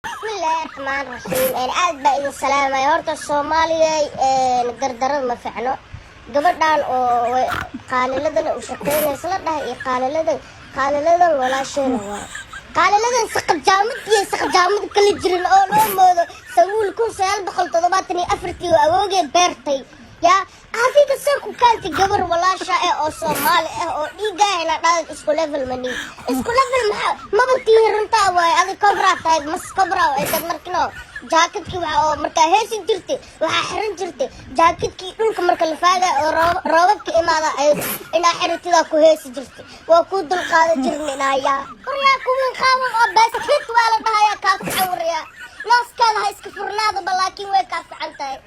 Bismillaahi raxmaan raxiim. Aad baa idin salaamaya. Horta Soomaaliya, gardarada ma ficno. Gabadhan oo qaaliladan u shaqeynaysa la dhahay iyo qaaliladan, qaaliladan walaasheena waa qaaliladan saqajaamad iyo saqajaamad kala jirin oo loo moodo sabuul 1974-tii oo awoogee beertay. Yaa adiga, see ku keentay gabar walaasha ah oo Soomaali ah oo dhiigaahina dhadad? Isku level mani, isku level maxaa maba tihi. Runtaa waaye, adi cobra tahay, mas cobra ay dad markino jaakadkii waxa oo markaa heesi jirtay, waxaa xiran jirtay jaakadkii dhulka marka la faagay oo roobabka imaada ay inaa xiratidaa ku heesi jirtay. Waa kuu dulqaadan jirninayaa. Waryaa, kuwiin qaawan oo baaskit waa la dhahayaa kaa fican. Waryaa, naaskaada ha iska furnaadaba, laakiin way kaa fican tahay.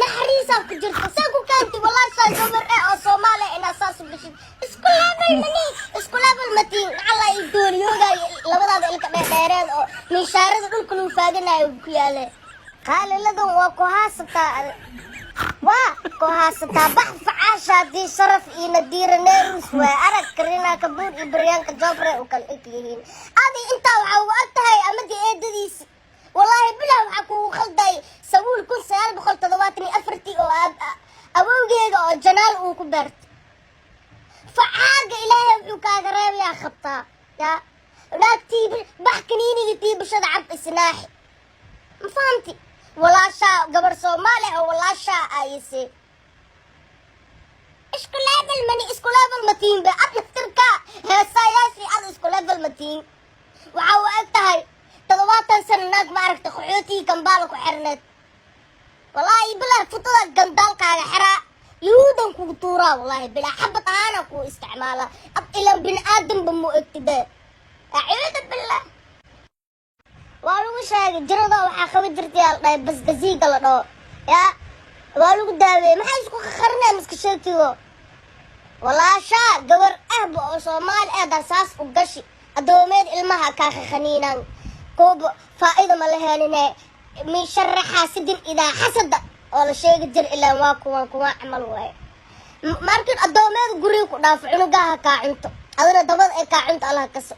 Naxariisaa ku jirta. See ku keentay walaashaa gabar eh oo Soomaaliya inaad saas u gashid? Isku level mani, isku level matiin. Lacala iyo dooniyooga labadaada ilka dheerdheereed oo miishaarada dhulka lagu faaganayo ku yaale. Qaaliladan waa ku haasataa, waa ku haasataa. Bax facaasha haddii sharaf iyo Nadiira Neerus waa arag Karina Kabuur iyo Priyanka Chopra u kala eg yihiin. Adi intaa waxaa ugu ag tahay amadii eedadiisi. Wallaahi bilah, waxaa kugu khalday sabuul 1974-tii oo awowgeega oo janaal uu ku beertay. Facaaga Ilaahay wuxuu kaaga reebayaa qabtaa. Ya naag tiibi, bax kaniiniga tiibashada cab, isnaaxi. Ma fahamti? Walaashaa gabar Soomaali ah oo walaashaa ayse isku level mani, isku level ma tihin be. Ad naftirka heesaayaashii ad isku level ma tihin. Waxaa u eg tahay 70 sano naag ma aragta qaxootigii Kambaala ku xirneed. Wallaahi bilah, futada gandaalkaaga xiraa, Yuhuudan kugu tuuraa. Wallaahi bilah, xabad ahaana kuu isticmaala. Ad ilan bini aadamba mu egtide. Acuudu billah. Waa lagu sheegay jirada waxaa qaban jirtay aa la dhahay basgasiiga la dhaho. Yaa waa lagu daaweeyey. Maxay isku qaqarinaya miska sheegtido? Walaashaa gabar ahba oo Soomaali ahdaa saas u gashi, addoomeed ilmaha kaa qaqaniinaan kuuba faa'iida ma la heline. Min shari xaasidin idaa xasada oo la sheegi jir ilaa waa kuwan kuwan camal waaye. Markin addoomeed guriga ku dhaafo, cunugaha kaa cunto, adina dabada ay kaa cunto. Allah kaso.